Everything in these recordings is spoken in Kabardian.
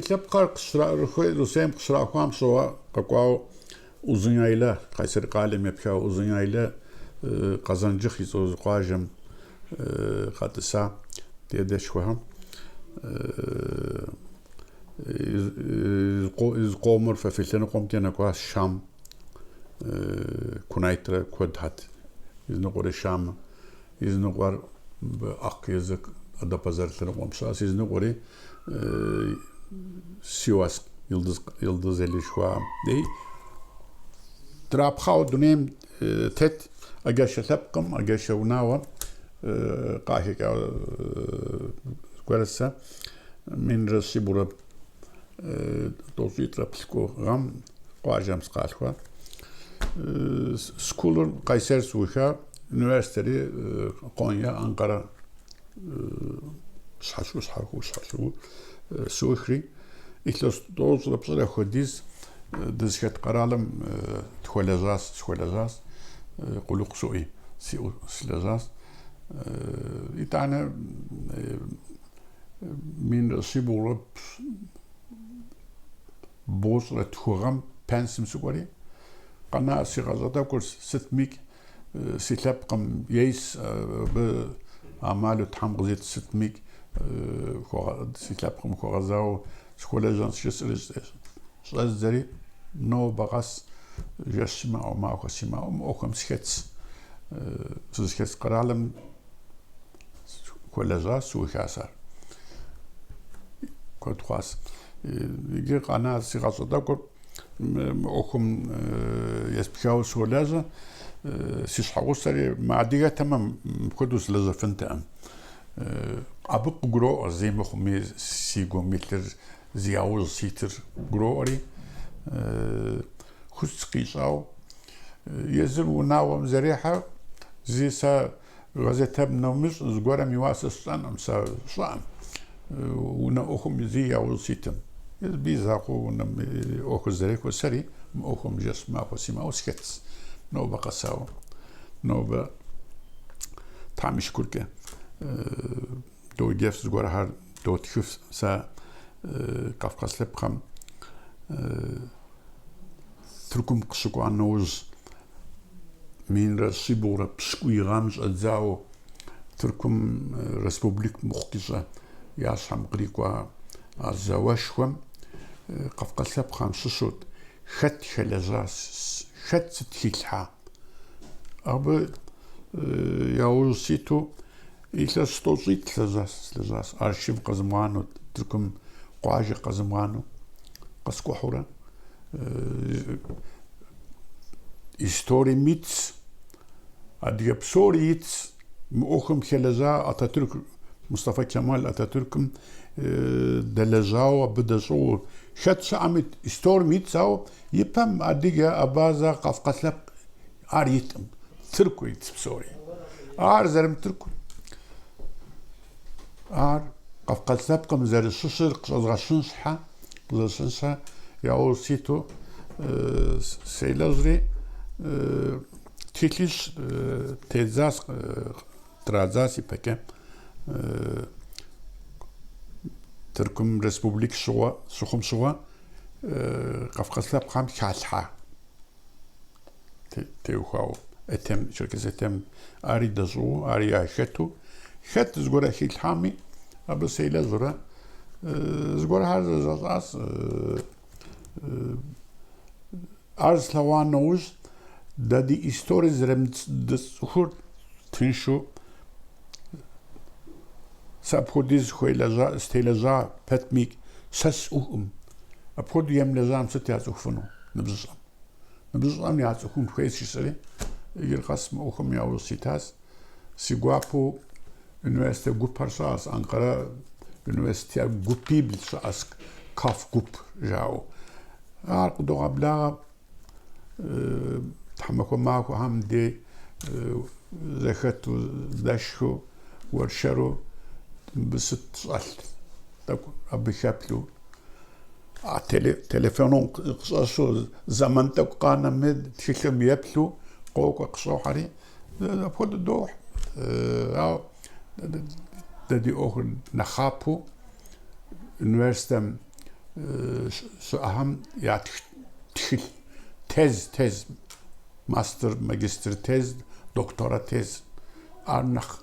лъэпкъыр Русейм къыщрахуам щыгъуэ къэкӏуауэ Узуняйлэ, Къайсэр къалэм епхауэ Узуняйлэ Къэзанджыхъ и цӏэу зы къуажэм къэтӏыса ди адэшхуэхэм. Зыкъомыр фэ фи лъэныкъуэмкӏэ нэкӏуащ Шам, Кунайтрэ куэдхэт. Изыныкъуэри Шам, изыныкъуэр Акъязы Адапазар лъэныкъуэм щыӏэщ, изыныкъуэри Сивас Йылдызели жыхуаӏэм дей. Драпхъауэ дунейм тет Агашэ лъэпкъым, Агашэ унагъуэм къахэкӏа зыгуэр сэ 1193 гъэм къуажэм сыкъалъхуа. Школыр Къайсэр сыуха, университетри Къония, Анкара щхьэщыу, щхьэхыу, щхьэщыу сыухри, илъэс 95 хуэдиз дызыхэт къэралым тхуэлэжьащ, схуэлэжьащ, къулыкъу сыӏуи сиӏэу сылэжьащ. Итӏанэ 1192 гъэм пенсым сыкӏуэри, къэна си гъащӏэ тӏэкӏур сытмикӏ си лъэпкъым ейс абы амалу Тхьэм къызит сытмикӏ си лъэпкъым хуэгъэзауэ схуэлэжьэн жысӏэри щӏэздзэри, нобэ къэс жэщ симыӏэу, махуэ симыӏэу мы ӏуэхум сыхэтс. Сызыхэс къэралым хуэлэжьащ, сыухащ ар. Куэд хъуащ. Иджы къэна си гъащӏэ тӏэкӏур мы ӏуэхум еспхауэ солэжьэ. Си щхьэгъусэри мыадыгэтэмэ, мыпхуэдэу сылэжьэфынтэкъым. Абы къыгуроӏуэ зэи мыхъуми си гум илъыр, зи яужь ситыр гуроӏуэри, хуит сыкъищӏауэ. Езыр унагъуэм зэрехьэ, зи сэ газетэм нэмыщӏ зыгуэрым и уасэ сщӏэнкъым, сэ сщӏэкъым. Унэ ӏуэхум зи яужь ситым. Езы и закъуэу унэм ӏуэхур зэрехуэ, сэри мы ӏуэхум жэщ махуэ симыӏэу сыхэтс. Нобэ къэсауэ. Нобэ Тхьэм и шыкуркӏэ доджэф зыгуэрхэр дотхыф сэ Кавказ лъэпкъхэм Тыркум къыщыкӏуа нэужь 1170 гъэм щӏэдзауэ Тыркум республик мыхъукӏыщӏэ я щхьэм кърикӏуа а зауэшхуэм Кавказ лъэпкъхэм щыщу хэт хэлэжьа, хэт сыт хилъхьа. Абы яужь ситу илъэс тӏощӏитӏ лэжьащ, архив къэзмыгъанэу, Тыркум къуажэ къэзмыгъанэу къэскӏухьурэ. Историем итщ, адыгэ псори итщ. Мы ӏуэхум хэлэжьа Ататюрк, Мустафа Кемаль Ататюркым дэлэжьауэ абы дэщӏыгъуу хэт щыӏэми историем итщ, ауэ ипэм адыгэ, абазэ, къафкъас лъэпкъ ар иткъым. Тырку итщ псори. Ар зэрымытырку, ар къафкъас лъэпкъым зэрыщыщыр къыщӏэзгъэщын щхьэ, къыщӏэзгъэщын щхьэ яужь ситу селэжьри, тхылъищ тедзащ, традзащ ипэкӏэ. Тыркум республик щыгъуэ, щыхъум щыгъуэ къафкъас лъэпкъхэм халъхьа теухуауэ. Этем, Черкес Этем ари дэщӏыгъуу, ари яхэту. Хэт зыгуэрэ хилъхьами, абы селэжьурэ зыгуэрхэр зэзгъэщӏащ. Ар слъэгъуа нэужь, дэ ди историе зэрымыдцӏыхур тыншу сэ апхуэдиз хуелэжьа, стелэжьа пэтми, сэ сцӏыхукъым. Апхуэдэу емылэжьам сыт яцӏыхуфыну ныбжьыщӏэм? Ныбжьыщӏэм яцӏыхун хуейщ, жысӏэри, иджыр къэс мы ӏуэхум яужь ситащ. Си гуапэу университет гупэр щыӏэщ, Анкара университет гупибл щыӏэщ, Каф гуп жаӏэу. Ар къыдогъэблагъэ тхьэмахуэ махуэхэм дей зэхэту, дэшхыу, уэршэру мыбы сыт щӏэлъ тӏэкӏу абы хэплъу. А телефоным къыщӏэщу зэман тӏэкӏу къанэми тхылъым еплъу къокӏуэ къыщӏохьэри, апхуэдэу дохь. Ауэ дэ ди ӏуэхур нэхъапэу университетым. щыӏэхэм ятх тхылъ тез, тез, мастер, магистр тез, доктора тез. Ар нэхъ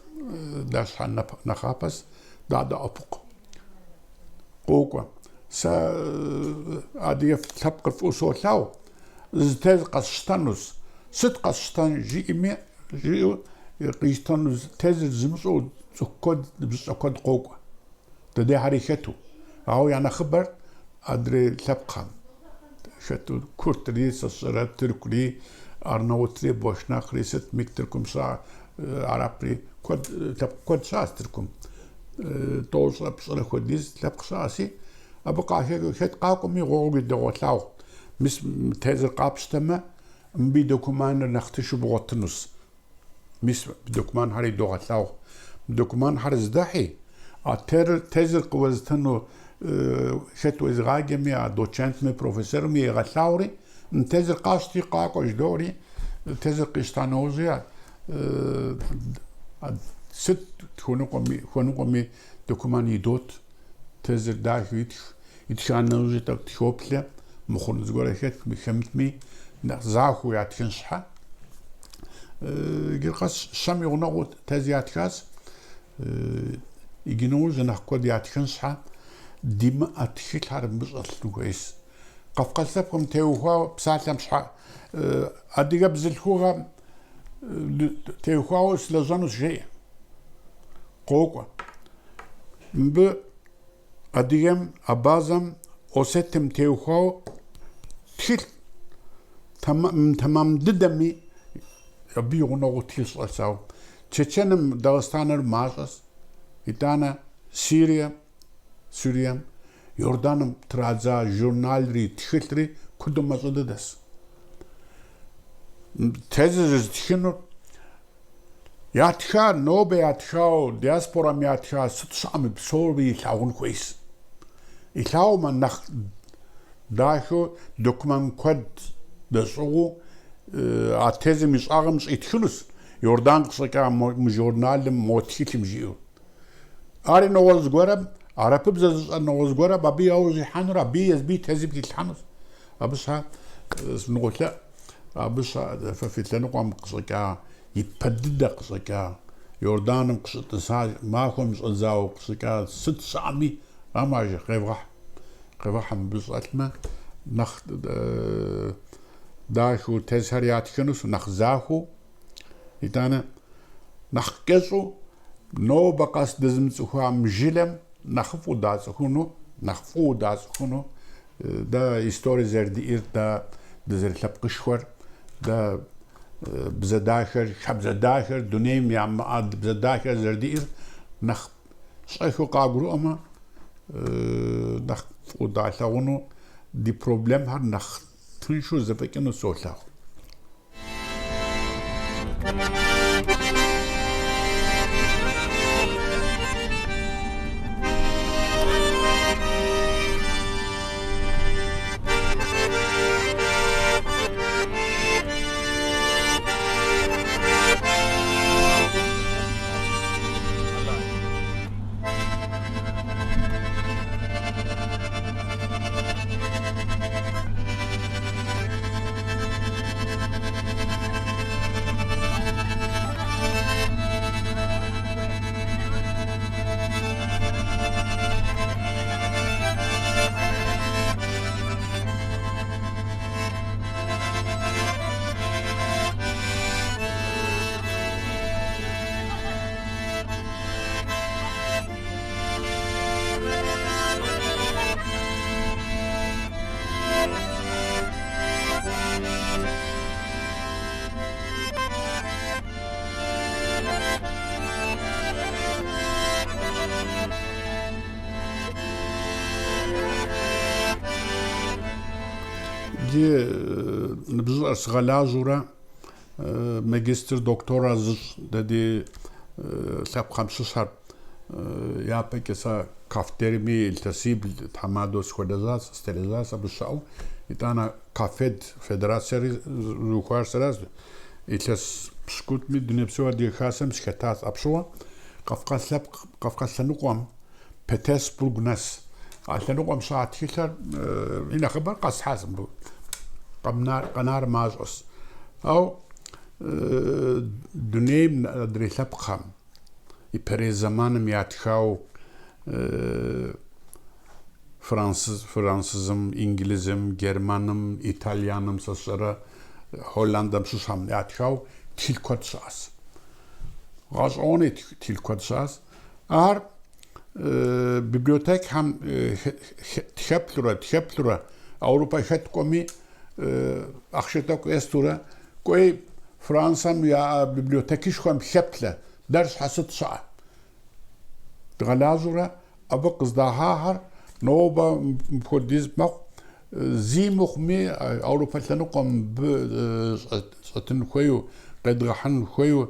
дэ щхьэ нэхъапэс, дадэӏэпыкъу. Къокӏуэ. Сэ адыгэ лъэпкъыр фӏыуэ солъагъу, зы тез къэсщтэнущ. Сыт къэсщтэн жиӏэми, жиӏэу къищтэну тезыр зымыщӏэу цӏыху куэд, ныбжьыщӏэ куэд къокӏуэ. Дыдейхэри хэту, ауэ я нэхъыбэр адрей лъэпкъхэм хэту, куртри, сэ сщӏэрэ, тыркури, арнаутри, бошнакъри, сытми Тыркум щыӏэ, арапри, куэд, лъэпкъ куэд щыӏэщ Тыркум. Тӏощӏрэ пщӏырэ хуэдиз лъэпкъ щыӏэщи, абы къахэкӏыу хэт къакӏуэми гъуэгу идогъэлъагъу. Мис мы тезыр къапщтэмэ, мыбы и документыр нэхъ тыншу бгъуэтынущ. Мис документхэр идогъэлъагъу. Документхэр здэхьи, а тезыр къыуэзытыну хэт уезыгъаджэми, а доцентми, профессорми егъэлъагъури, мы тезыр къащти, къакӏуэ жыдоӏэри, тезыр къищта нэужьи, сыт хуэныкъуэми документ идот, тезыр дахэу итх, итха нэужьи тӏэкӏу тхоплъэ, мыхъун зыгуэрэ хэтми, хэмытми, нэхъ захуэу ятхын щхьэ. Иджы къэс щэм и гъунэгъуу тез ятхащ, иджы нэужь нэхъ куэд ятхын щхьэ, димыӏэ тхылъхэр мыбы щӏэлъын хуейщ. Къэфкъас лъэпкъым теухуауэ псалъэм щхьэ, адыгэ бзылъхугъэм теухуауэ сылэжьэнущ жеӏэ. Къокӏуэ. Мыбы Адыгэм, Абазэм, Осетым теухуауэ тхылъ тэмэм дыдэми абы и гъунэгъуу тхылъ щӏэлъщ, ауэ Чеченым, Дагъыстаныр мащӏэщ, итӏанэ Сирие, Сирием, Иорданым традза журналри тхылъри куэду мащӏэ дыдэщ. Тезыр зытхынур Ятха, нобэ ятхауэ, диаспорэм ятха сыт щыӏэми псори илъагъун хуейщ. Илъагъумэ, нэхъ дахэу документ куэд дэщӏыгъуу а тезым и щӏагъым щӏитхынущ, Иордан къыщӏэкӏа мы журналым, мо тхылъым жиӏэу. Ари нэгъуэщӏ зыгуэрэм, арапыбзэ зыщӏэ нэгъуэщӏ зыгуэрэм абы яужь ихьэнур, абы езыми и тезым хилъхьэнущ. Абы щхьэ сыныволъэӏу. Абы щхьэ фэ фи лъэныкъуэм къыщӏэкӏа, ипэ дыдэ къыщӏэкӏа, Иорданым къыщытӏыса махуэм щӏэдзауэ къыщӏэкӏа сыт щыӏэми, амажэ, къевгъэхь. Къевгъэхь мыбы щӏэлъмэ, нэхъ дахэу тезхэр ятхынущ, нэхъ захуэу, итӏанэ нэхъ кӏэщӏу нобэ къэс дызымыцӏыхуа мы жылэм нэхъыфӏу дацӏыхуну, нэхъ фӏыуэ дацӏыхуну Дэ историе зэрыдиӏэр, дэ дызэрылъэпкъышхуэр, дэ бзэ дахэр, хабзэ дахэр, дунейм ямыӏэ бзэ дахэр зэрыдиӏэр нэхъ щӏэхыу къагурыӏуэмэ, нэхъ фӏыуэ далъагъуну, ди проблемхэр нэхъ тыншу зэфӏэкӏыну солъагъу. Иджы ныбжьыщӏэр сгъэлажьэурэ магистр, доктора зыщӏ дэ ди лъэпкъхэм щыщхэр япэкӏэ сэ КАФДЕР-ми илъэсибл тхьэмадэу схуэлэжьащ, сытелэжьащ абы щыӏэу. Итӏанэ КАФФЕД федерацэри зыухуар сэращ. Илъэс пщыкӏутӏми Дунейпсо Адыгэ Хасэм сыхэтащ. Апщыгъуэ Кавказ лъэпкъ, Кавказ лъэныкъуэм Петербург нэс. А лъэныкъуэм щыӏэ тхылъхэр и нэхъыбэр къэсхьащ мыбы. Къэнар мащӏэщ. Ауэ дунейм адрей лъэпкъхэм ипэрей зэманым ятхауэ французым, инглизым, германым, итальяным, сэ сщӏэрэ, Холландым щыщхэм ятхауэ тхылъ куэд щыӏэщ. Гъэщӏэгъуэни тхылъ куэд щыӏэщ. Ар библиотекхэм тхэплъурэ, тхэплъурэ, Ауропэ хэт кӏуэми, ахъшэ тӏэкӏу естурэ, кӏуэи Францием я библиотекышхуэм хэплъэ, дэр щхьэ сыт щыӏэ? Дгъэлажьэурэ абы къыздахьахэр нобэ мыпхуэдиз мэхъу, зи мыхъуми Ауропэ лъэныкъуэм мыбы щӏэтын хуейуэ, къедгъэхьын хуейуэ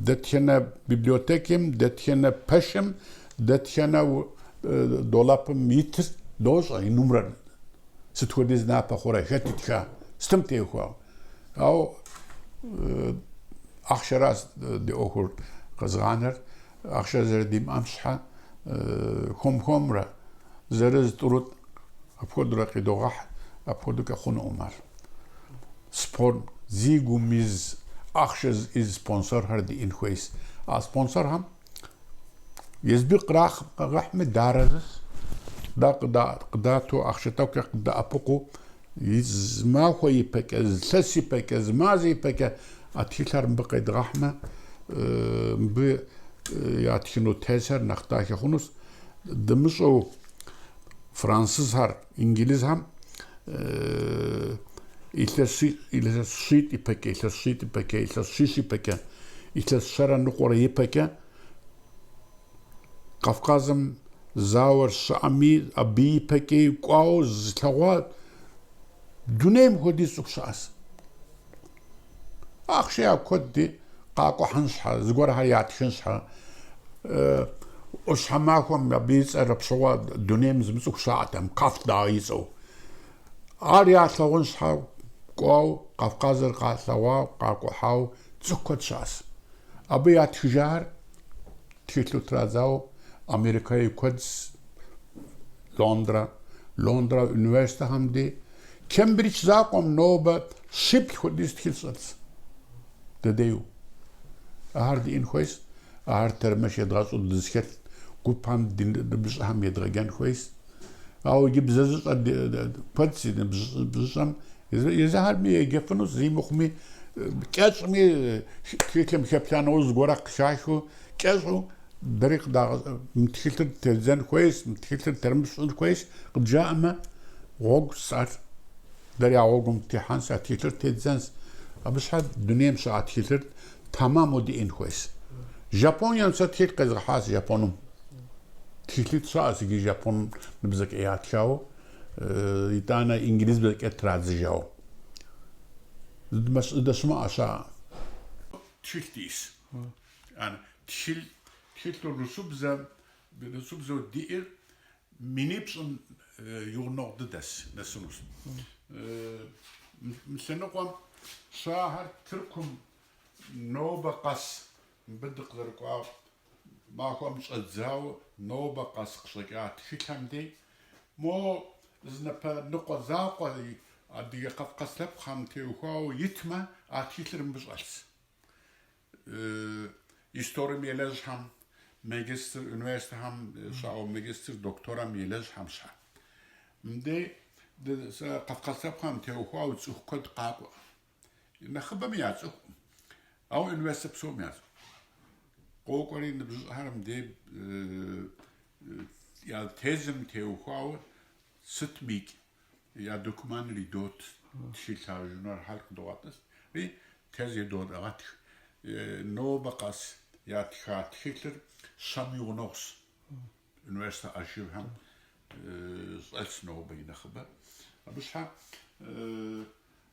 дэтхэнэ библиотекым, дэтхэнэ пэшым, дэтхэнэ долапым итыр дощӏэ и нумэрыр. Сыт хуэдиз напэ хъурэ, хэт итха, сытым теухуауэ. Ауэ ахъшэращ ди ӏуэхур къэзыгъанэр. Ахъшэ зэрыдимыӏэм щхьэ хуэм-хуэмрэ, зырыз тӏурытӏ апхуэдэурэ къидогъэхь, апхуэдэукӏэ хъунукъым ар. Спорт зи гум из ахъшэ из спонсорхэр диӏэн хуейщ. А спонсорхэм езыби кърагъэхьми дыарэзыщ, дэ къыдату ахъшэ тӏэкӏукӏэ къыддэӏэпыкъуу зы махуэ ипэкӏэ, зы илъэс ипэкӏэ, зы мазэ ипэкӏэ а тхылъхэр мыбы къедгъэхьмэ, мыбы ятхыну тезхэр нэхъ дахэ хъунущ. Дымыщӏэу французхэр, инджылызхэм илъэс щитӏ ипэкӏэ, илъэс щитӏ ипэкӏэ, илъэс щищ ипэкӏэ, илъэс щэрэ ныкъуэрэ ипэкӏэ Кавказым зауэр щыӏэми, абы ипэкӏи кӏуауэ зылъэгъуа дунейм хуэдиз цӏыху щыӏэщ. Ахъшэ я куэдти, къакӏухьын щхьэ, зыгуэрхэр ятхын щхьэ. ӏуащхьэмахуэм абы и цӏэр апщыгъуэ дунейм зымыцӏыху щыӏэтэкъым, Каф-Даг и цӏэу. Ар ялъэгъун щхьэ кӏуауэ, Кавказыр къалъэгъуауэ, къакӏухьауэ цӏыху куэд щыӏэщ. Абы ятхыжахэр тхылъу традзауэ Америкэ и куэдщ, Лондрэ, Лондрэ университетхэм дей. Кембридж закъуэм нобэ щиплӏ хуэдиз тхылъ щӏэлъщ дыдейуэ. Ахэр диӏэн хуейщ, ахэр тэрмэш едгъэщӏу дызыхэлъ гупхэм ди ныбжьыщӏэхэм едгъэджэн хуейщ. Ауэ иджы бзэ зыщӏэр куэдщ ди ныбжьыщӏэм, езыхэрми еджэфынущ, зи мыхъуми, кӏэщӏми тхылъым хэплъа нэужь зыгуэрэ къыхахыу кӏэщӏу дэри мы тхылъыр тедзэн хуейщ, мы тхылъыр тэрмэш щӏын хуейщ къыджаӏэмэ, гъуэгущ ар. Дэри а гъуэгум дытехьэнщ, а тхылъыр тедзэнщ. Абы щхьэ дунейм щыӏэ тхылъыр тэмэму диӏэн хуейщ. Жапонием сэ тхылъ къезгъэхьащ Японым. Тхылъитӏ щыӏэщ иджы японыбзэкӏэ ятхауэ, итӏанэ инджылызыбзэкӏэ традзыжауэ. Здэщымыӏэ щыӏэ. Тхылъ диӏэщ. Тхылъ, тхылъу русыбзэ, русыбзэу диӏэр минипщӏым и гъунэгъу дыдэщ нэсынущ. Мы лъэныкъуэм щыӏэхэр Тыркум нобэ къэс мыбы дыкъызэрыкӏуа махуэм щӏэдзауэ нобэ къэс къыщӏэкӏа тхылъхэм дей мо зы напэ ныкъуэ закъуэ адыгэ кавказ лъэпкъхэм теухуауэ итмэ, а тхылъыр мыбы щӏэлъщ. Историем елэжьхэм, магистр университетхэм щыӏэу магистр докторам елэжьхэм щхьэ. Мыдей кавказ лъэпкъхэм теухуауэ цӏыху куэд къакӏуэ. Нэхъыбэми яцӏыхукъым, ауэ университет псом яцӏыху. Къокӏуэри ныбжьыщӏэхэр мыдей я тезым теухуауэ сытмикӏ я документыр идот, тхылъхэр, журналхэр къыдогъэтӏысри, тез едогъэтх. Нобэ къэс ятха тхылъыр щэм и гъунэгъущ. Университет архивхэм щӏэлъщ нобэ и нэхъыбэр. Абы щхьэ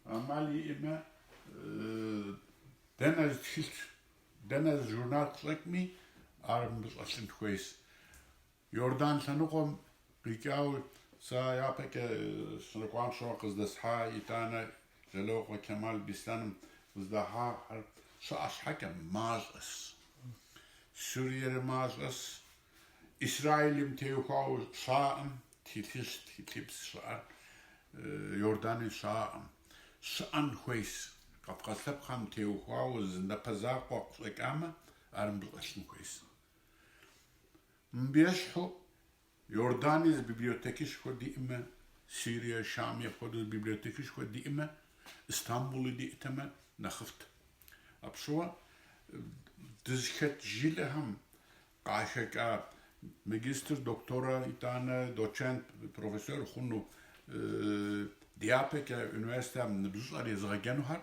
ӏэмал иӏэмэ, дэнэ зы тхылъ, дэнэ зы журнал къыщӏэкӏми, ар мыбы щӏэлъын хуейщ. Иордан лъэныкъуэм къикӏауэ сэ япэкӏэ сынэкӏуам щыгъуэ къыздэсхьа, итӏанэ Жэлокъуэ Кемал Беслъэным къыздахьахэр щыӏэ щхьэкӏэ мащӏэщ. Сириер мащӏэщ. Израилым теухуауэ щыӏэкъым, тхылъищ, тхылъипщӏ щыӏэр, Иорданием щыӏэкъым. Щыӏэн хуейщ. Кавказ лъэпкъхэм теухуауэ зы напэ закъуэ къыщӏэкӏамэ, ар мыбы щӏэлъын хуейщ. Мыбы ещхьу Иордание зы библиотекышхуэ диӏэмэ, Сирие, Шами апхуэдэу зы библиотекышхуэ диӏэмэ, Истамбули диӏэтэмэ, нэхъыфӏт. Апщыгъуэ дызыхэт жылэхэм къахэкӏа магистр, доктора, итӏанэ доцент, профессор хъуну дяпэкӏэ университетым ныбжьыщӏэр езыгъэджэнухэр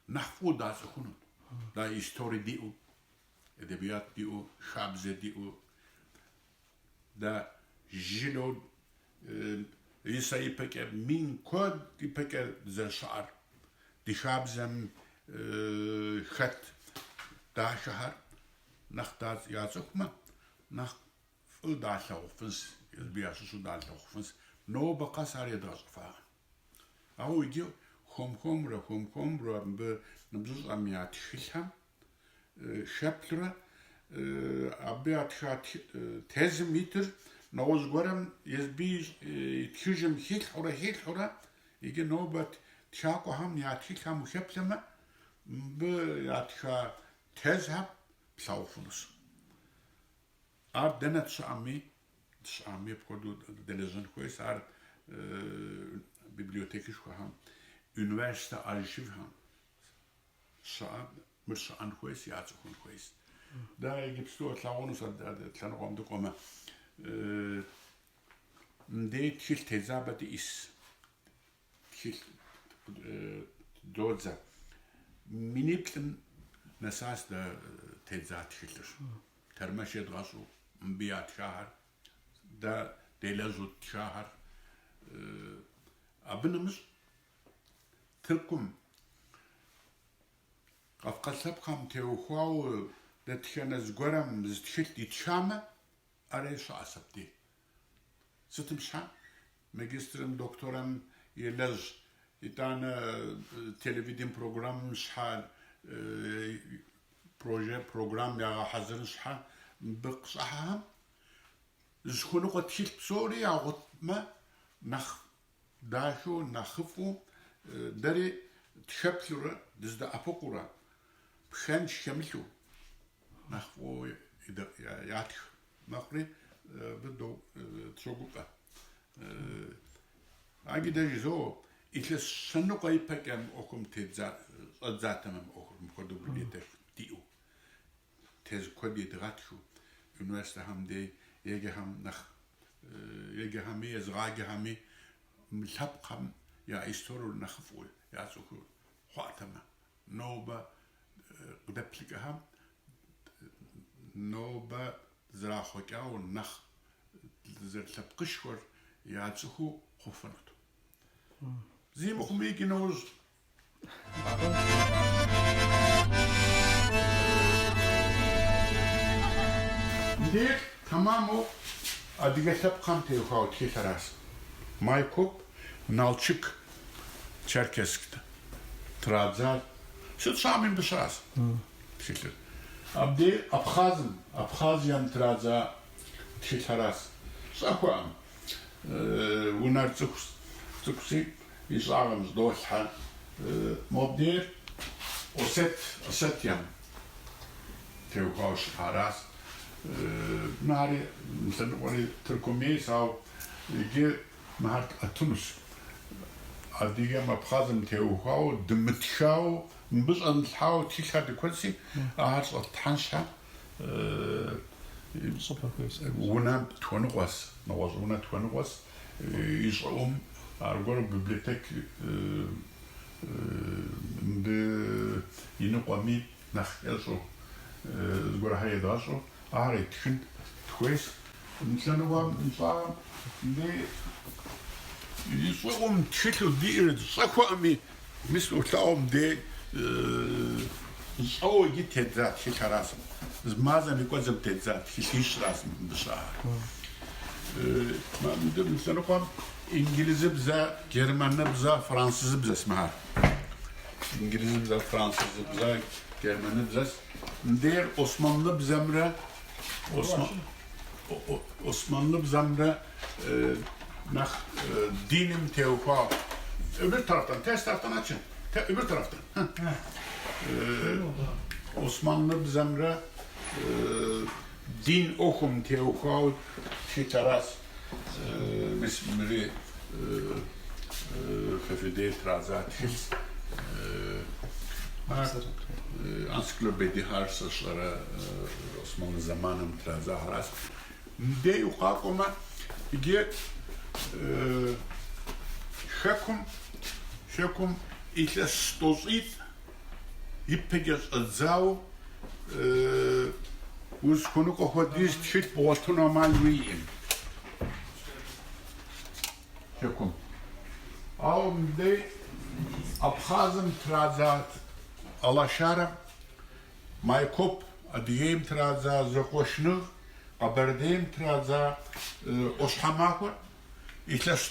нэхъ фӏыуэ дацӏыхунут. Дэ историе диӏэу, эдебият диӏэу, хабзэ диӏэу, дэ жылэу Исэ ипэкӏэ мин куэд ипэкӏэ дызэрыщыӏэр, ди хабзэм хэт дахэхэр нэхъ яцӏыхумэ, нэхъ фӏы далъэгъуфынщ, езыби ящыщу далъэгъуфынщ. Нобэ къэс ар едгъэщӏыфакъым. Ауэ иджы хуэм-хуэмурэ, хуэм-хуэмурэ мыбы ныбжьыщӏэм я тхылъхэм хэплъурэ абы ятха тезым итыр нэгъуэщӏ гуэрым езыби итхыжым хилъхьурэ, хилъхьурэ, иджы нобэ тхакӏуэхэм я тхылъхэм ухэплъэмэ, мыбы ятха тезхэр плъагъуфынущ. Ар дэнэ щыӏэми, щыӏэми апхуэдэу дэлэжьэн хуейщ, ар библиотекышхуэхэм, университет архивхэм щыӏэ, мыр щыӏэн хуейщ, яцӏыхун хуейщ. Дэ иджыпсту тлъагъунущ а лъэныкъуэм дыкӏуэмэ, мыдей тхылъ тедзапӏэ диӏэщ, тхылъ додзэ. Миниплӏым нэсащ дэ тедза тхылъыр. Тэрмэш едгъэщӏу мыбы ятхахэр, дэ делэжьу ттхахэр. Абы нэмыщӏ Тыркум Кавказ лъэпкъхэм теухуауэ дэтхэнэ зыгуэрым зы тхылъ итхамэ, ари щыӏэщ абдей. Сытым щхьэ? Магистрым, докторым елэжь, итӏанэ телевиден программэм щхьэ проже, программ ягъэхьэзырын щхьэ мыбы къыщӏыхьэхэм зыхуэныкъуэ тхылъ псори ягъуэтмэ, нэхъ дахэу, нэхъыфӏу дэри тхэплъурэ, дыздэӏэпыкъурэ, пхэнж хэмылъу нэхъ фӏыуэ ятх мэхъури, абы дыщогуфӏэ. Аги дэ жызоӏэ, илъэс щэныкъуэ ипэкӏэ мы ӏуэхум щӏэддзатэмэ мы ӏуэхур, мыпхуэдэу библиотек диӏэу, тез куэд едгъэтхыу, университетхэм дей еджэхэм нэхъ еджэхэми, езыгъаджэхэми мы лъэпкъхэм я историер нэхъыфӏу яцӏыхуу хъуатэмэ. Нобэ къыдэплъыкӏэхэм нобэ зэрахъуэкӏауэ нэхъ зэрылъэпкъышхуэр яцӏыхуу хъуфынут. Зи мыхъуми иджы нэужь. Мыдейр тэмэму адыгэ лъэпкъхэм теухуауэ тхылъыращ. Майкоп, Налшык, Черкесск традзар. Сыт щыӏэми мыбы щыӏэщ тхылъыр. Абдей Абхъазым, Абхъазием традза тхылъыращ. Щӏэхуэӏым. Унэр цӏыху цӏыкӏуси, и щӏагъым щӏыдолъхьэ. Мобдейр Осет, Осетием теухуауэ щытаращ. Мыхэри мы лъэныкъуэри Тыркум ейщ, ауэ иджы мыхэр тӏэтынущ. Адыгэм, Абхъазым теухуауэ дымытхауэ, мыбы щӏэмылъхьауэ тхылъхэр ди куэдщи, ахэр щӏэттхьэн щхьэ унэ тхуэныкъуэщ, нэгъуэщӏ унэ тхуэныкъуэщ. И щӏыӏум аргуэру библиотек мыбы и ныкъуэми нэхъ кӏэщӏу зыгуэрхэр едгъэщӏу, ахэр еттхын тхуейщ. Мы лъэныкъуэм щӏагъым мыбы и щӏыӏум тхылъу диӏэр щӏэхуэӏыми, мис улъагъу мыбдей щӏэуэ иджы теддза тхылъхэращ. Зы мазэм и кӏуэцӏым теддза тхылъищращ мыбы щыӏэр. Мыбы мы лъэныкъуэм инджылызыбзэ, германыбзэ, французыбзэщ мыхэр. Инджылызыбзэ, французыбзэ, германыбзэщ. Мыдейр османлыбзэмрэ. Osmanlıbзэмрэ нэхъ диным теухуа öbür taraftan, ters taraftan açın. Öbür taraftan. Osmanlıbзэмрэ дин ӏуэхум теухуауэ тхылъ аращ. Мис мыри фэ фи дей традза тхылъ. Энциклопедиехэр сщӏэрэ Османлы зэманым традзахэращ. Мыдей укъакӏуэмэ, иджы хэкум, хэкум илъэс тӏощӏитӏ ипэкӏэ щӏэдзауэ узыхуэныкъуэ хуэдиз тхылъ бгъуэтыну ӏэмал уиӏэм. Хэкум. Ауэ мыдей Абхъазым традза Алашара, Майкоп Адыгейм традза Зэкъуэшныгъ, Къэбэрдейм традза ӏуащхьэмахуэр илъэс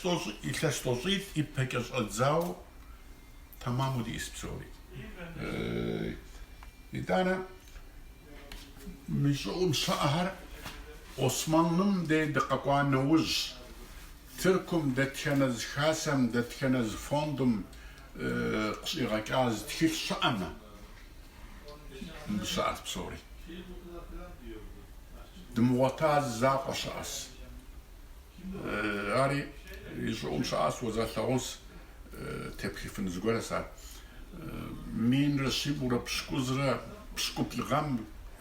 илъэс тӏощӏитӏ ипэкӏэ щӏэдзауэ тэмэму диӏэс псори. Итӏанэ мы щӏыӏум щыӏэхэр Османлым дей дыкъэкӏуа нэужь, Тыркум дэтхэнэ зы хасэм, дэтхэнэ зы фондым къыщӏигъэкӏа зы тхылъ щыӏэмэ, мыбы щыӏэщ псори. Дымыгъуэта зы закъуэ щыӏэщ. Ари и щӏыӏум щыӏэщ, уэзгъэлъагъунщ, тепхыфын зыгуэрщ ар. Минрэ щибгъурэ пщыкӏузрэ пщыкӏуплӏ гъэм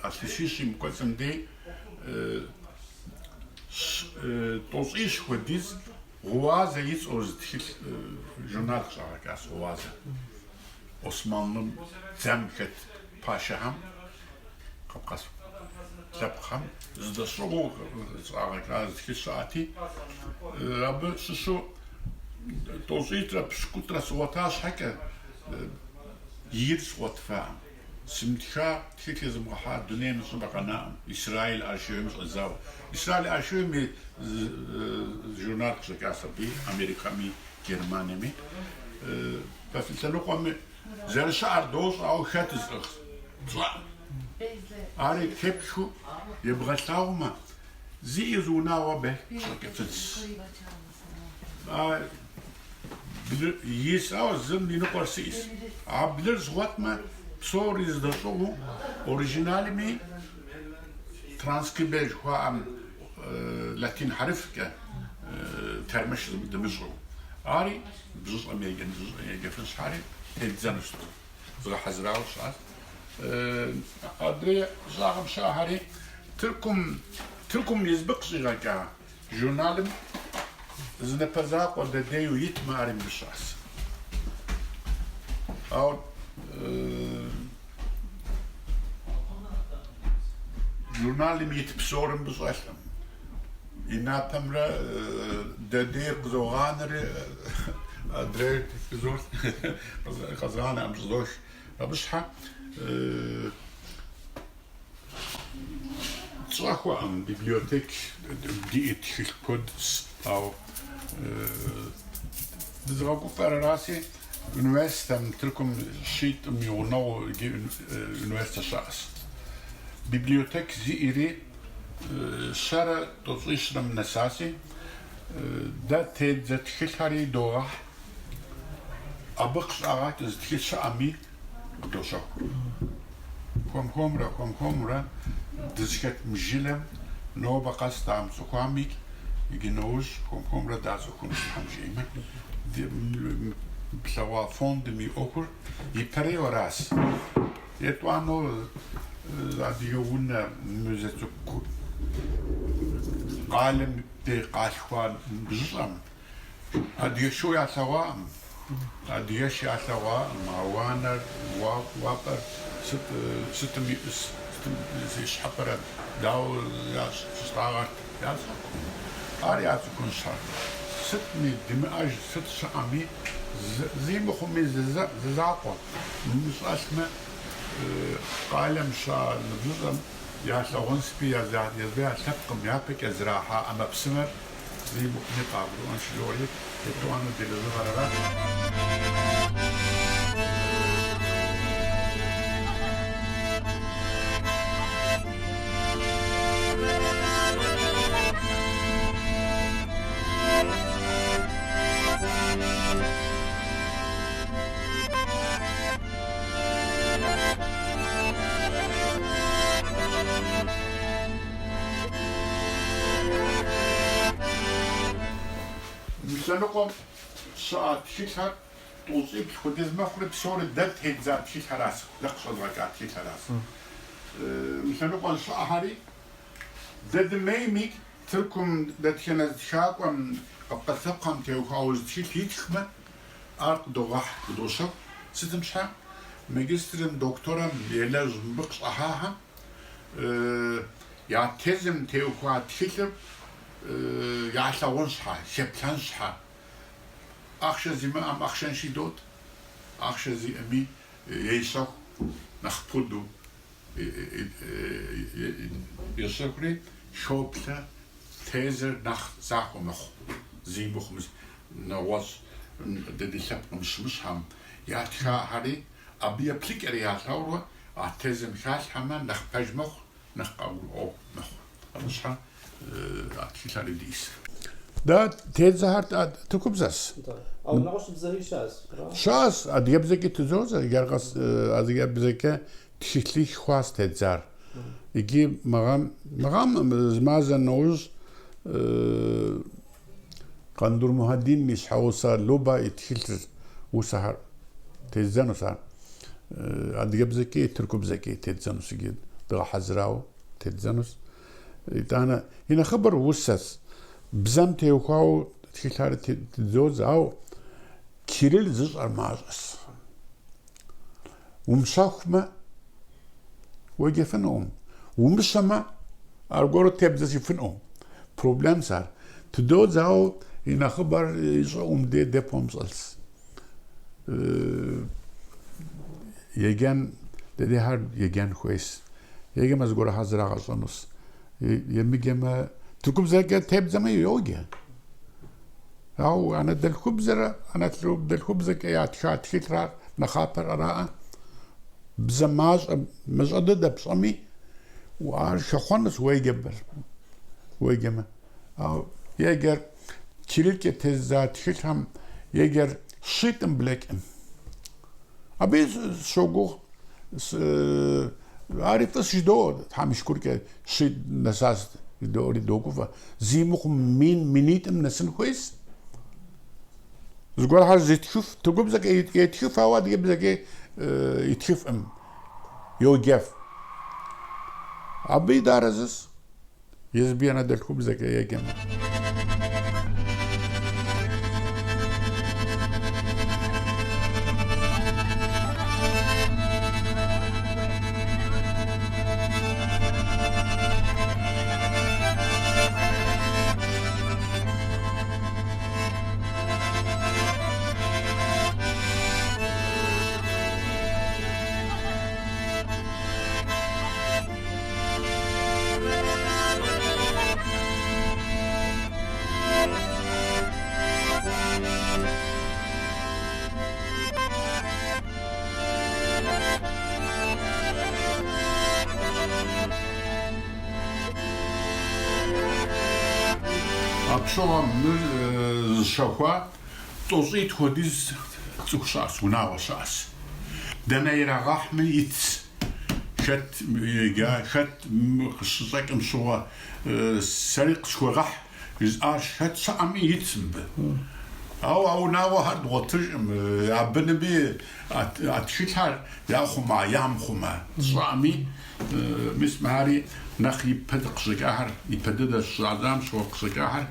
илъэсищ и кӏуэцӏым дей тӏощӏищ хуэдиз Гъуазэ и цӏэу зы тхылъ журнал къыщӏагъэкӏащ Гъуазэ. Османлым дзэм хэт пашэхэм Кавказ лъэпкъхэм зыдэщӏыгъуу щӏагъэкӏа зы тхылъ щыӏэти, абы щыщу тӏощӏитӏрэ пщыкӏутӏрэ сгъуэта щхьэкӏэ ир сгъуэтыфаӏым. Сымытха тхылъ езмыгъэхьа дунейм зыщӏыпӏэ къэнаӏым, Израиль архивым щӏэдзауэ. Израиль архивым журнал къыщӏэкӏащ абы, Америкэми, Германиеми. Фэ фи лъэныкъуэми зэрыщыӏэр дощӏэ, ауэ хэт зыӏыгъ тщӏэӏым. Ари тепхыу ебгъэлъагъумэ, зиӏи зы унагъуэ абы къыщӏэкӏыфынщ. Блыр ис, ауэ зым и ныкъуэр сиӏэс. А блыр згъуэтмэ, псори здэщӏыгъуу, оригиналми транскрибе жыхуаӏэм латин хьэрыфкӏэ тэрмэш дымыщӏу. Ари ныбжьыщӏэм еджэфын щхьари теддзэнущ, згъэхьэзырауэ щыӏэщ. Адрей щӏагъым щыӏэхэри Тыркум, Тыркум езбы къыщӏигъэкӏа журналым зы напэ закъуэ дэдейу итмэ, ари мыбы щыӏэщ. Ауэ журналым ит псор мыбы щӏэлъкъым. И напэмрэ дэдейр къызогъанэри, адрейр къэзгъанэкъым, щӏызох. Абы щхьэ тщӏэхуэкъым библиотек диӏэ тхылъ куэд, ауэ дызыгъэгуфӏэр аращи, университетым Тыркум щитӏым и гъунэгъуу иджы университет щыӏэщ. Библиотек зиӏэри щэрэ тӏощӏищрэм нэсащи, дэ теддзэ тхылъхэри догъэхь. Абы къыщӏагъэкӏ зы тхылъ щыӏэми къыдощэху. Хуэм-хуэмурэ, хуэм-хуэмурэ дызыхэт мы жылэм нобэ къэс дамыцӏыхуами, иджы нэужь хуэм-хуэмурэ дацӏыхунущ, Тхьэм жиӏэмэ. Плъэгъуа фондым и ӏуэхур ипэрейуэ аращ. Етӏуанэу адыгэ унэ музей цӏыкӏу къалэм дей къалъхуа ныбжьыщӏэм адыгэ шу ялъэгъуакъым, адыгэш ялъэгъуакъым, а уанэр, вапӏэр сыт сытым иӏыс, сытым зи щхьэпэрэ, дауэ щыстӏагъэрт, яцӏыхукъым. Ар яцӏыхун щхьэ. Сытми, димыӏэж сыт щыӏэми, зи мыхъуми зы закъуэ мыщӏэлъмэ, къалэм щыӏэ ныбжьыщӏэм ялъэгъунспи, езы я лъэпкъым япэкӏэ зэрахьа ӏэмэпсымэр зи мыхъуми къагурыӏуэнщ жыӏуэри, етӏуанэу ди лэжьыгъэр арат. Мы лъэныкъуэм щыӏэ тхылъхэр тӏощӏиплӏ хуэдиз мэхъури, псори дэ теддза тхылъхэращ, дэ къыщӏэдгъэкӏа тхылъхэращ. Мы лъэныкъуэм щыӏэхэри дэ дымеймикӏ, Тыркум дэтхэнэ зы тхакӏуэм къэпкъэ лъэпкъхэм теухуауэ зы тхылъ итхмэ, ар къыдогъэхь, къыдощэху. Сытым щхьэ? Магистрым, докторым елэжь мыбы къыщӏыхьахэм я тезым теухуа тхылъыр ялъагъун щхьэ, хэплъэн щхьэ. Ахъшэ зимыӏэм ахъшэнши дот, ахъшэ зиӏэми ещэху нэхъ пуду ещэхури хоплъэ, тезыр нэхъ захуэ мэхъу. Зи мыхъум нэгъуэщӏ дэ ди лъэпкъым щымыщхэм ятхахэри абы еплъыкӏэри ялъагъурэ а тезым халъхьэмэ нэхъ пэж мэхъу, нэхъ къагурыӏуэу мэхъу. Абы щхьэ а тхылъхэри диӏэс. Дэ теддзэхэр тыркубзэщ. Ауэ нэгъуэщӏыбзэри щыӏэщ. Щыӏэщ, адыгэбзэкӏи тыдодзэ, иджыри къэс адыгэбзэкӏэ тхылъих хъуащ теддзар. Иджы мы гъэм зы мазэ нэужь Къандур Мухьэдин и щхьэгъусэ Любэ и тхылъыр, усэхэр теддзэнущ ар. Адыгэбзэкӏи тыркубзэкӏи теддзэнущ иджы дгъэхьэзырауэ теддзэнущ. Итӏанэ и нэхъыбэр усэщ. Бзэм теухуауэ тхылъхэр тыдодзэ, ауэ кирилл зыщӏэр мащӏэщ. Умыщэхумэ, уеджэфынукъым. Умыщэмэ, аргуэру тебдзэжыфынукъым. Проблемщ ар. Тыдодзэ, ауэ и нэхъыбэр и щӏыӏум де депом щӏэлъщ. Еджэн, дэдехэр еджэн хуейщ. Еджэмэ зыгуэрхэр зрагъэщӏэнущ. Емыджэмэ, тыркубзэкӏэ тебдзэмэ йоджэ. Ауэ анэдэлъхубзэрэ анэдэлъхубзэкӏэ ятха тхылъхэр нэхъапэр араӏэ. Бзэ мащӏэ, мащӏэ дыдэ пщӏэми, ар хэхъуэнущ уеджэмэ. Ауэ еджэр кириллкӏэ тездза тхылъхэм еджэр щитӏым блэкӏым. Абы сщогугъ, ари фӏыщ жыдоӏэ, Тхьэм и шыкуркӏэ щитӏ нэсащ жыдоӏэри догуфӏэ. Зи мыхъум мин, минитӏым нэсын хуейщ. Зыгуэрхэр зытхыф, тыркубзэкӏэ етхыф, ауэ адыгэбзэкӏэ итхыфӏым, йоджэф. Абы и дыарэзыщ. Езым и анэдэлъхубзэкӏэ еджэмэ. Апщыгъуэм мыр зыщэхуа тӏощӏитӏ хуэдиз цӏыху щыӏэщ, унагъуэ щыӏэщ. Дэнэ ирагъэхьми итщ. Хэт еджа, хэт къыщыщӏэкӏым щыгъуэ сэри къысхуегъэхь жызыӏащ, хэт щыӏэми итщ мыбы. Ауэ а унагъуэхэр дгъуэтыжкъым, я бынми а тхылъхэр яхъума, ямыхъума тщӏэӏыми, мис мыхэри нэхъ ипэ къыщӏэкӏахэр, ипэ дыдэ щыщӏадзам щыгъуэ къыщӏэкӏахэр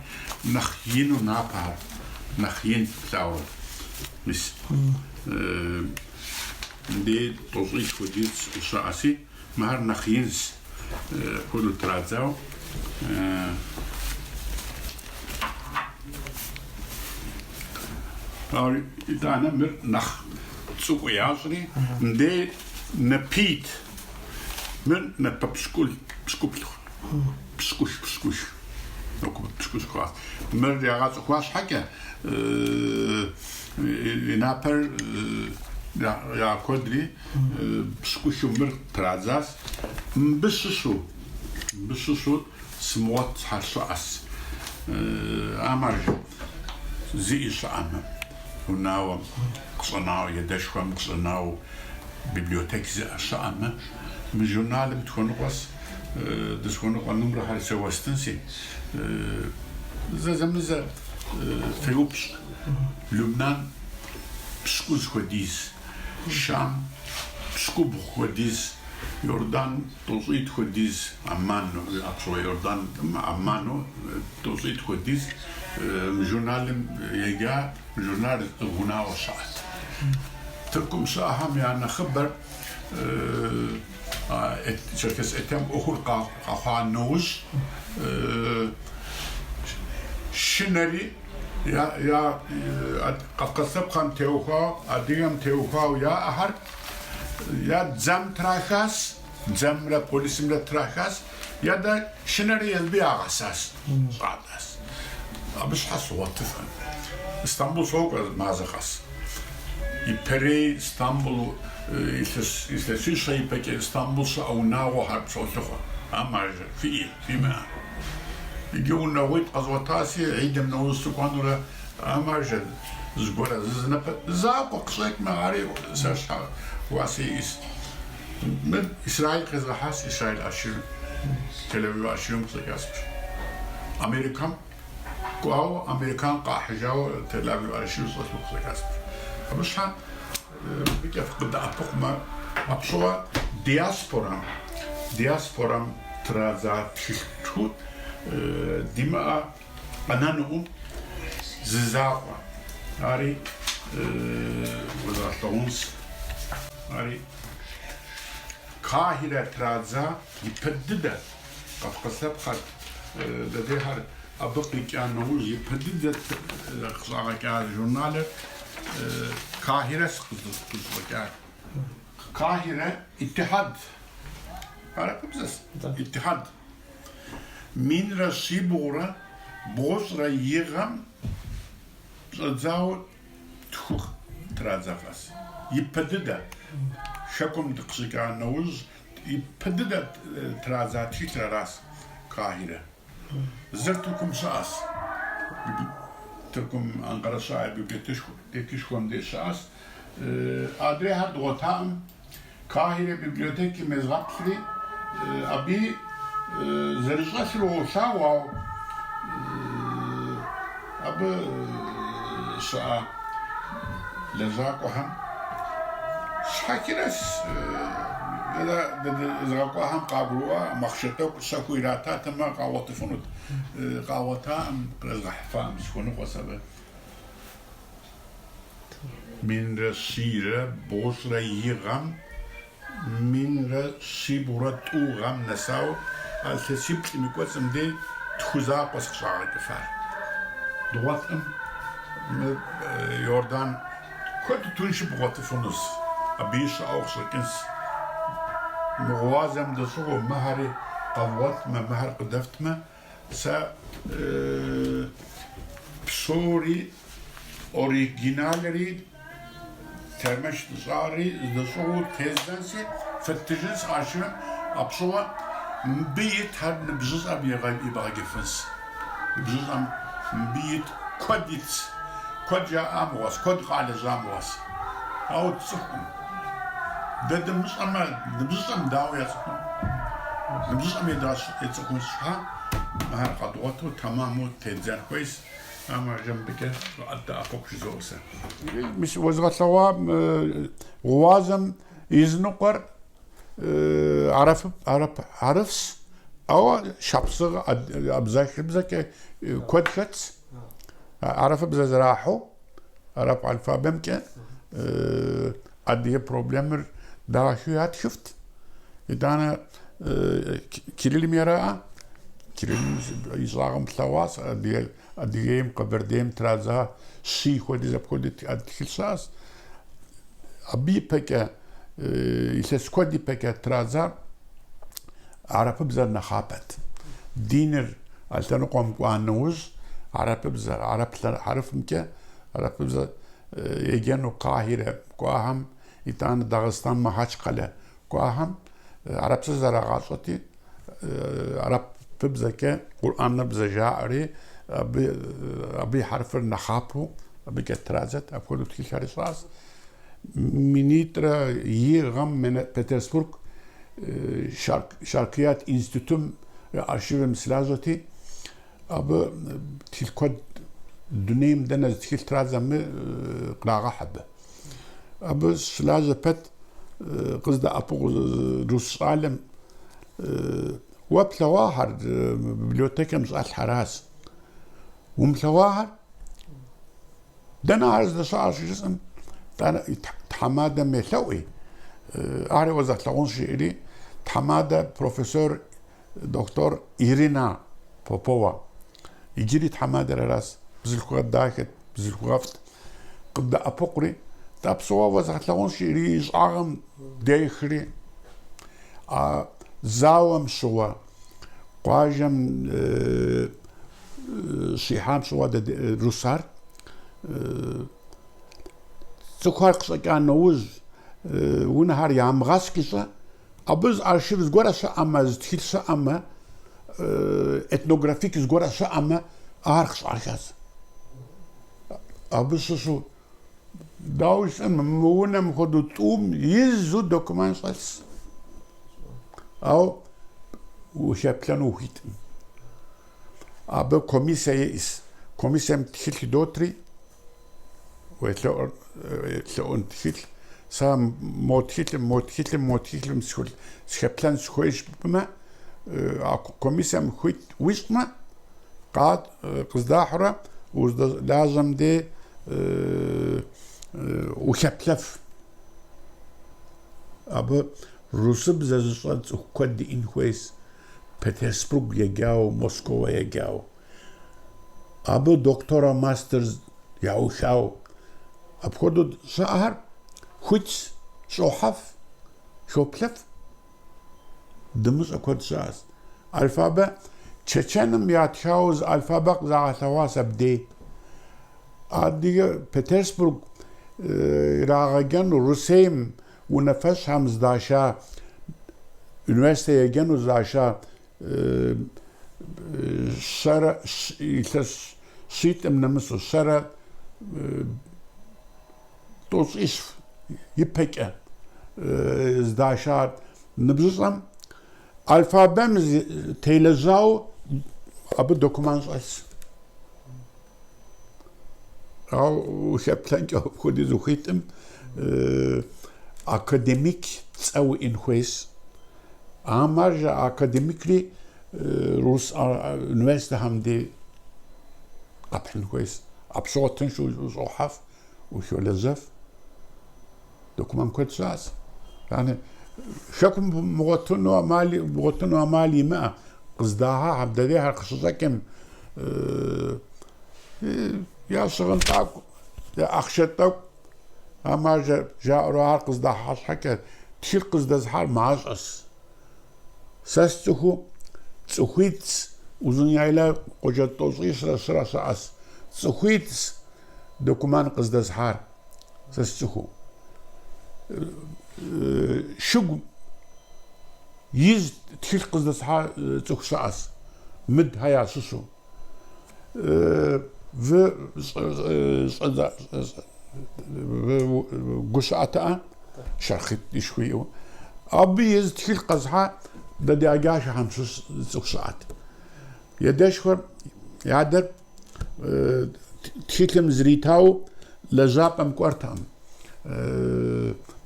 нэхъ ину напэхэр, нэхъ ин плъагъурэ. Мис Мыдей тӏощӏих хуэдиз щыӏэщи, мыхэр нэхъ инщ, апхуэдэу традзауэ. Ауэ итӏанэ мыр нэхъ цӏыкӏу ящӏри, мыдей напит, мыр напэ пщыкӏуплӏ, пщыкӏуш, пщыкӏуш, пщыкӏущ хъуащ. Мыр ягъэцӏыхуа щхьэкӏэ, И напэр я куэдри пщыкӏухыу мыр традзащ. Мыбы щыщу, мыбы щыщу сымыгъуэтхэр щыӏэщ. Амэр зиӏи щыӏэмэ, унагъуэм къыщӏэнауэ, едэшхуэм къыщӏэнауэ библиотек зиӏэ щыӏэмэ, мы журналым тхуэныкъуэщ, дызыхуэныкъуэ нумэрэхэр сэ уэстынси, зэзэмызэ. феупщӏ. Лубнан пщыкӏуз хуэдиз, Шам пщыкӏубгъу хуэдиз, Иордан тӏощӏитӏ хуэдиз, Амман, апщыгъуэ Иордан, Амману тӏощӏитӏ хуэдиз мы журналым еджа, мы журналыр зыӏыгъ унагъуэ щыӏэт. Тыркум щыӏэхэм я нэхъыбэр Черкес Этем ӏуэхур къэхъуа нэужь шынэри я Кавказ лъэпкъхэм теухуауэ, адыгэм теухуауэ яӏэхэр я дзэм трахащ, дзэмрэ полисымрэ трахащ, я дэ шынэри езыби ягъэсащ, щӏатӏащ. Абы щхьэ сгъуэтыфӏым. Стамбул сокӏуэ мазэ къэс. Ипэрей Стамбул илъэсищэ ипэкӏэ Стамбул щыӏэ унагъуэхэр солъыхъуэ. А маржэ, фиӏэ, фимыӏэ. Иджы унагъуитӏ къэзгъуэтаси, гьидым нэужь сыкӏуэнурэ, а маржэ, зыгуэрэ зы напэ закъуэ къыщӏэкӏмэ, ари сэ щхьэ уасэ иӏэс. Мыр Израиль къезгъэхьащ, Израиль архивым, Тель-Авив архивым къыщӏэкӏащ. Америкэм кӏуауэ, Америкэм къахьыжауэ Тель-Авив архив щӏэлъу къыщӏэкӏащ. Абы щхьэ мыбыкӏэ фыкъыдэӏэпыкъумэ, апщыгъуэ диаспорэм, диаспорэм традза тхылъ димыӏэ къэнэнукъым зы закъуэ. Ари уэзгъэлъэгъунщ. Ари Кахирэ традза ипэ дыдэ Кавказ лъэпкъхэр дэдейхэр абы къикӏа нэужь ипэ дыдэ къыщӏагъэкӏа журналыр Кахирэщ къыщӏэкӏар. Кахирэ Иттихьад. Арабыбзэщ Иттихьад. 1192 гъэм щӏэдзауэ тху традзэфӏэс. Ипэ дыдэ, хэкум дыкъыщикӏа нэужь, ипэ дыдэ традза тхылъыр аращ Кахирэ. Зыр Тыркум щыӏэщ. Тыркум Анкъэрэ щыӏэ библиотекышхуэм деж щыӏэщ. Адрейхэр дгъуэтаӏым. Кахирэ библиотекым езгъэплъри, абы зэрыщӏэлъыр уолъагъу, ауэ абы щыӏэ лэжьакӏуэхэм щхьэкӏэрэс зыгъэкӏуахэм къагурыӏуа махъшэ тӏэкӏу щэхуу ирататэмэ къагъуэтыфынут. Къагъуэтаӏым, кърезгъэхьыфаӏым, сыхуэныкъуэс абы. 1191 гъэм 1102 гъэм нэсауэ а илъэсиплӏым и кӏуэцӏым дей тху закъуэщ къыщӏагъэкӏыфар. Дгъуэтӏым мы Иордан куэду тыншу бгъуэтыфынущ, абыи щыӏэу къыщӏэкӏынщ. Мы гъуазэм дэщӏыгъуу мыхэри къэвгъуэтмэ, мыхэр къыдэфтмэ, сэ псори оригиналри тэрмэш дыщӏари здэщӏыгъуу тездзэнси, фэттыжынщ архивым, апщыгъуэ мыбы итхэр ныбжьыщӏэм ебгъэджыфынщ. Ныбжьыщӏэм мыбы ит куэд итщ. Куэд жаӏа мыгъуэщ, куэд къалэжьа мыгъуэщ. Ауэ тцӏыхукъым. Дэ дымыщӏэмэ, ныбжьыщӏэм дауэ яцӏыхун? Ныбжьыщӏэм едгъэцӏыхун щхьа, мыхэр къэдгъуэту тэмэму тедзэн хуейщ. А маржэ мыбыкӏэ дэӏэпыкъу жызоӏэ сэ. Мис уэзгъэлъэгъуа гъуазэм и зыныкъуэр хьэрыфщ, ауэ шапсыгъ абзэхыбзэкӏэ куэд хэтщ. Хьэрыфыбзэ зэрахьэу араб алфабемкӏэ адыгэ проблемэр дахэу ятхыфт. Итӏанэ Кириллым ераӏэ. Кириллым и щӏагъым плъэгъуащ Адыгейм, Къэбэрдейм традза щий хуэдиз апхуэдэ тхылъ щыӏэщ. Абы ипэкӏэ, илъэс куэд ипэкӏэ традзар арапыбзэр нэхъапэт. Диныр а лъэныкъуэм кӏуа нэужь, арапыбзэр, арап хьэрыфымкӏэ арапыбзэ еджэну Къахирэ кӏуахэм, итӏанэ Дагъыстан Махачкалэ кӏуахэм арапбзэ зэрагъащӏэти, арапыбзэкӏэ Къурӏэныбзэ жаӏэри, абы и хьэрфыр нэхъапэу абыкӏэ традзэт, апхуэдэу тхылъхэр ищӏащ. 1001 гъэм Петербург Шаркият институтым архивым сылажьэти, абы тхылъ куэд Дунейм дэнэ зы тхылъ традзэми кърагъэхь абы. Абы щылажьэ пэт къыздэӏэпыкъу рус щӏалэм уэ плъэгъуахэр библиотекэм щӏэлъхьэращ. Умылъэгъуахэр дэнэ ар здэщыӏэр щыжысӏэм, тӏанэ тхьэмадэм елъэӏуи, ари уэзгъэлъэгъунщ жиӏэри, тхьэмадэ профессор доктор Ирина Попова. Иджыри тхьэмадэр аращ, бзылъхугъэ дахэт, бзылъхугъэфӏт. Къыддэӏэпыкъури, тӏэ псоуэ уэзгъэлъэгъунщ жиӏэри и щӏагъым дехри, а зауэм щыгъуэ къуажэм щихьам щыгъуэ русар цӏыхухэр къыщӏэкӏа нэужь унэхэр ямыгъэскӏыщӏэ, абы зы архив зыгуэрэ щыӏэмэ, зы тхылъ щыӏэмэ, этнографик зыгуэрэ щыӏэмэ, ар къыщӏахащ. Абы щыщу дауэ жысӏэн, мы унэм хуэдэу тӏум изу документ щӏэлъщ. Ауэ ухэплъэну ухуиткъым. Абы комиссие иӏэщ. Комиссием тхылъ идотри, уелъэӏун тхылъ. Сэ мо тхылъым, мо тхылъым, мо тхылъым сыхэплъэн сыхуейщ жыпӏэмэ, а комиссием хуит уищӏмэ, къыздахьурэ уздэлажьэм дей ухэплъэф. Абы русыбзэ зыщӏэ цӏыху куэд иӏэн хуейщ. Петербург еджауэ, Москва еджауэ. Абы доктора, мастер яухауэ. Апхуэдэу щыӏэхэр хуитщ, щӏохьэф, хоплъэф. Дымыщӏэ куэд щыӏэщ. Алфабэ Чэчэным ятхауэ зы алфабэ къызагъэлъэгъуащ абдей. Адыгэ Петербург ирагъэджэну Русейм унафэщӏхэм здаша, университет еджэну здаша щэрэ илъэс щитӏым нэмысу, щэрэ тӏощӏищ ипэкӏэ здаша ныбжьыщӏэм алфабэм телэжьауэ абы документ щӏэлъщ. Ауэ ухэплъэнкӏэ апхуэдиз ухуиткъым академик цӏэ уиӏэн хуейщ. А маржэ академикри рус университетхэм дей къэпхьын хуейщ. Апщыгъуэ тыншу ущӏохьэф, ухолэжьэф. Документ куэд щыӏэщ. Яни хэкум мыгъуэтыну ӏэмал, бгъуэтыну ӏэмал имыӏэ. Къыздахьа дэдейхэр къыщыщӏэкӏым я щыгъын тӏэкӏу, я ахъшэ тӏэкӏу, а маржэ жаӏэурэ ар къыздахьа щхьэкӏэ тхылъ къыздэзыхьар мащӏэщ. Сэ сцӏыхуу цӏыхуитӏщ, Узуняйла къуажэ тӏощӏищрэ щырэ щыӏэщ. Цӏыхуитӏщ документ къыздэзыхьар. Сэ сцӏыхуу. Шыгу из тхылъ къыздэзыхьа цӏыху щыӏэщ, Мыдхэ ящыщу. Вы гу щыӏэтэӏэ, шэрхъитӏ жыхуиӏэу. Абы из тхылъ къэзыхьа дэ ди Агашэхэм щыщ цӏыху щыӏэт. И адэшхуэр, и адэр тхылъым зритауэ лэжьапӏэм кӏуэртэкъым.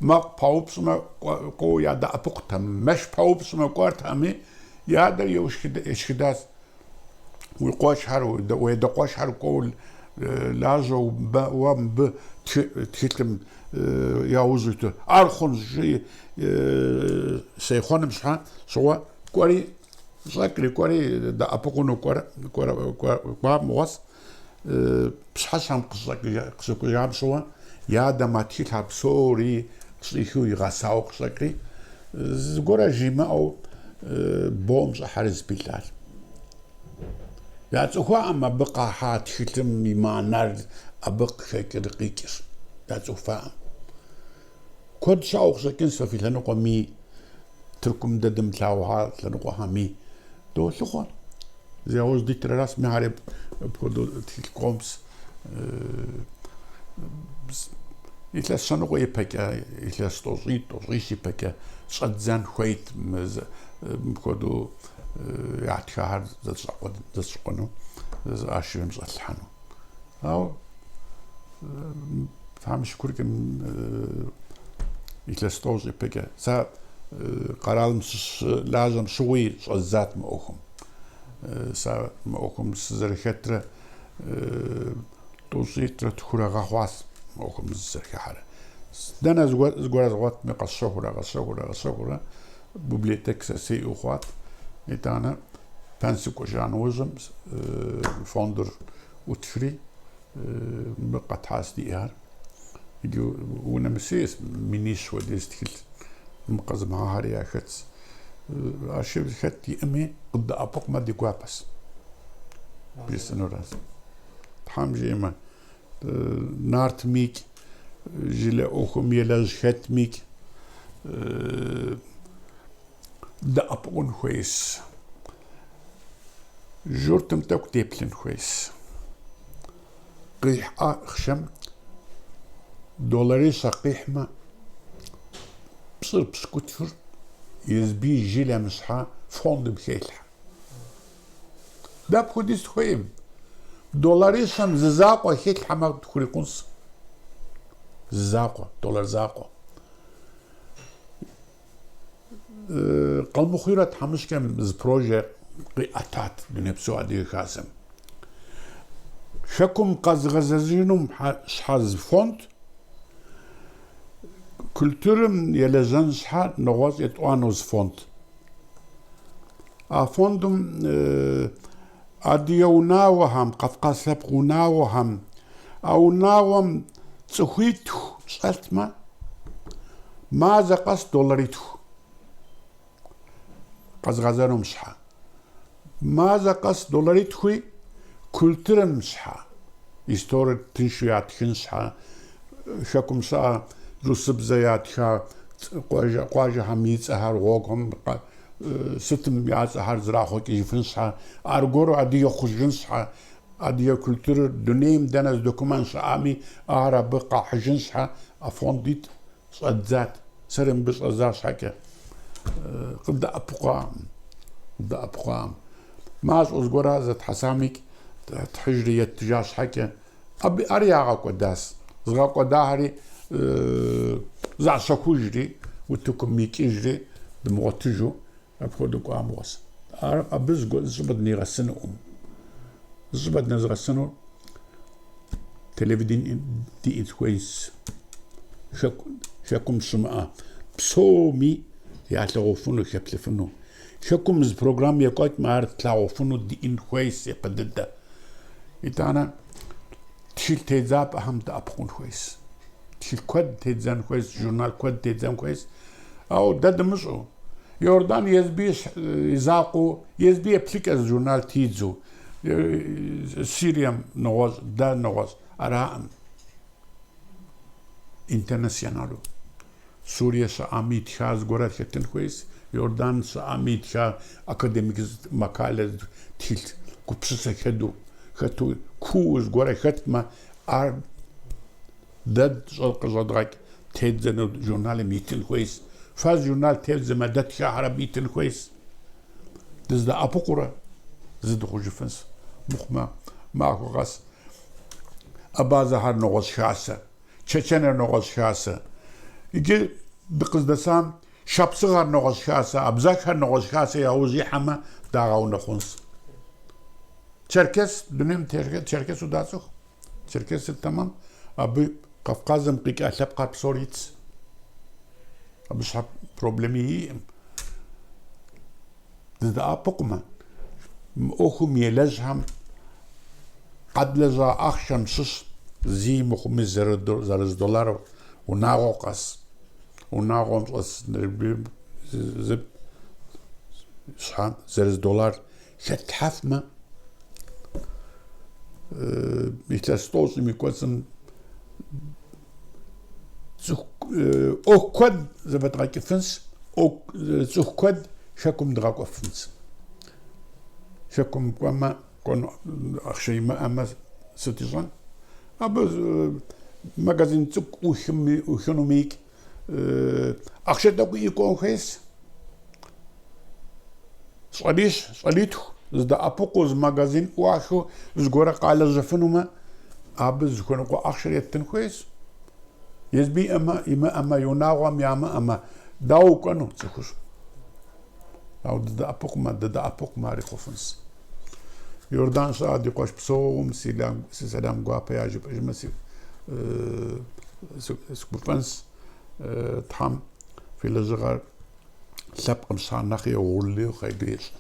Мэкъу паупщӏмэ, кӏуэуэ ядэӏэпыкъутэкъым, мэш паупщӏмэ кӏуэртэкъыми, и адэр ешхыдащ. Уи къуэшхэр, уи адэ къуэшхэр кӏуэуэ лажьэу уэ мыбы тхылъым яужь уиту. Ар хъунщ, жи сейхъуэным щхьэ щыгъуэ кӏуэри Щӏэкӏри кӏуэри дэӏэпыкъуну кӏуа мыгъуэс. Пщыхьэщхьэм къыщӏэкӏыжам щыгъуэ, и адэм а тхылъхэр псори къыщӏихыу игъэсауэ къыщӏэкӏри, зыгуэрэ жимыӏэу бом щӏыхьэри зыпилъащ. Яцӏыхуакъым абы къахьа тхылъым и мыхьэнэр, абы къыхэкӏыр къикӏыр. Яцӏыхуфакъым. Куэд щыӏэу къыщӏэкӏынщ фэ фи лъэныкъуэми, Тыркум дэ дымылъагъуа лъэныкъуэхэми долъыхъуэ. Зи яужь дитыр аращ, мыхэри апхуэдэу тхылъ къомс. Илъэс щэныкъуэ ипэкӏэ, илъэс тӏощӏитӏ, тӏощӏищ ипэкӏэ щӏэддзэн хуейт мыпхуэдэу ятхахэр зэщӏэкъуэну, архивым щӏэтлъхьэну. Ауэ Тхьэм и шыкуркӏэ илъэс 30 ипэкӏэ сэ къэралым сыщылажьэм щыгъуи щӏэздзат мы ӏуэхум. Сэ мы ӏуэхум сызэрыхэтрэ тӏощӏитӏрэ тхурэ гъэ хъуащ мы ӏуэхум сызэрыхыхьэрэ. Дэнэ зыгуэр згъуэтми къэсщэхурэ, къэсщэхурэ, къэсщэхурэ библиотек сэ сиӏэу хъуат. Итӏанэ пенсэ кӏуэжа нэужьым фондыр ӏутхри мыбы къэтхьащ диӏэр. Иджы унэм сиӏэщ минищ хуэдиз тхылъ мы къэзмыхьахэри яхэтщ. Арщи хэт иӏэми къыддэӏэпыкъумэ ди гуапэщ. Бжесӏэнуращ. Тхьэм жиӏэмэ, нартмикӏ, жылэ ӏуэхум елэжь хэтмикӏ дэӏэпыкъун хуейщ. Журтым тӏэкӏу деплъын хуейщ. Къихь ахъшэм долларищэ къихьмэ, пщӏыр пщыкӏутхур езби жылэм щхьа фондым хелъхьэ. Дэ апхуэдиз тхуейм. Долларищэм зы закъуэ хилъхьэмэ тхурикъунщ. Зы закъуэ, доллар закъуэ. Къалмыкъ Юрэ тхьэмыщкӏэм зы прожэ къиӏэтат Дунейпсо Адыгэ Хасэм. Хэкум къэзыгъэзэжынум щхьэ зы фонд, культурым елэжьэн щхьэ нэгъуэщӏ етӏуанэу зы фонд. А фондым адыгэ унагъуэхэм, къафкъас лъэпкъ унагъуэхэм, а унагъуэм цӏыхуитху щӏэлъмэ, мазэ къэс долларитху къэзыгъэзэнум щхьэ. Мазэ къэс долларитхуи культурэм щхьэ, историер тыншу ятхын щхьэ, хэкум щыӏэ русыбзэ ятха къуажэхэм и цӏэхэр гъуэгухэм сытым я цӏэхэр зрахъуэкӏыжыфын щхьэ, аргуэру адыгэ хъужын щхьэ, адыгэ культурэр дунейм дэнэ зы документ щыӏами, ар абы къахьыжын щхьэ, а фондитӏ щӏэддзат. Сэри мыбы щӏэздза щхьэкӏэ къыддэӏэпыкъуакъым, къыддэӏэпыкъуакъым. Мащӏэу зыгуэрхэр зэтхьэсамикӏ, тхьыжри еттыжа щхьэкӏэ, абы ари ягъэкӏуэдащ. Зыгъэкӏуэдахэри защэхужри, утыкум икӏыжри дымыгъуэтыжу апхуэдэу кӏуа мыгъуэщ. Ар абы зыщӏыпӏэ дынигъэсынукъым. Зыщӏыпӏэ дынэзыгъэсынур телевидение диӏэн хуейщ. Хэкум щымыӏэ псоми ялъэгъуфыну, хэплъыфыну. Хэкум зы программэ екӏуэкӏмэ, ар тлъагъуфыну диӏэн хуейщ япэ дыдэ. Итӏанэ тхылъ тедзапӏэхэм дэӏэпыкъун хуейщ. Тхылъ куэд тедзэн хуейщ, журнал куэд тедзэн хуейщ. Ауэ дэ дымыщӏэу. Иордан езби и закъуэу, езби еплъыкӏэ зы журнал тидзэу. Сирием нэгъуэщӏ, дэ нэгъуэщӏ. Араӏым. Интернационалу. Сурие щыӏэм итха зыгуэрэ хэтын хуейщ, Иордан щыӏэм итха академик макалэ тхылъ гупсысэ хэду, хэту куу зыгуэрэ хэтмэ, ар дэ къыщӏэдгъэкӏ теддзэну журналым итын хуейщ. Фэ журнал тевдзэмэ, дэ тхахэр абы итын хуейщ. Дыздэӏэпыкъурэ зы дыхъужыфынщ. Мыхъумэ, махуэ къэс абазэхэр нэгъуэщӏ хасэ. Чэчэныр нэгъуэщӏ хасэ. Иджы дыкъыздэсам шапсыгъэр нэгъуэщӏ хасэ, абзэхэр нэгъуэщӏ хасэ яужь ихьэмэ, дагъэунэхъунщ. Черкес, дунейм черкесу дацӏыху. Черкесыр тэмэм, абы Кавказым къикӏа лъэпкъхэр псор итщ. Абы щхьэ проблеми иӏэм. Дыздэӏэпыкъумэ, мы ӏуэхум елэжьхэм къэдлэжьа ахъшэм щыщ зи мыхъуми зэрыз доллар унагъуэ къэс, унагъуэм щӏэс зы щхьэ зэрыз доллар хэтлъхьэфмэ, илъэс тӏощӏым и кӏуэцӏым цӏыху ӏуэху куэд зэфӏэдгъэкӏыфынщ, цӏыху куэд хэкум дгъэкӏуэфынщ. Хэкум кӏуэмэ, кӏуэну ахъшэ имыӏэмэ, сыт ищӏэн? Абы магазин цӏыкӏу ӏухынумикӏ ахъшэ тӏэкӏу иӏэу кӏуэн хуейщ. Щӏалищ, щӏалитху зыдэӏэпыкъуу зы магазин ӏуахыу зыгуэрэ къалэжьыфынумэ. Абы зыхуэныкъуэ ахъшэр еттын хуейщ. Езым иӏэмэ, имыӏэмэ, и унагъуэм ямыӏэмэ, дауэ укӏуэну цӏыхур? Ауэ дыдэӏэпыкъумэ, дыдэӏэпыкъумэ ари хъуфынщ. Иордан щыӏэ ди къуэш псоум си сэлам гуапэ яжепӏэжмэ, сыгуфӏэнщ. Тхьэм фи лэжьыгъэр лъэпкъым щхьа нэхъ угъурлы хъейр ещӏ.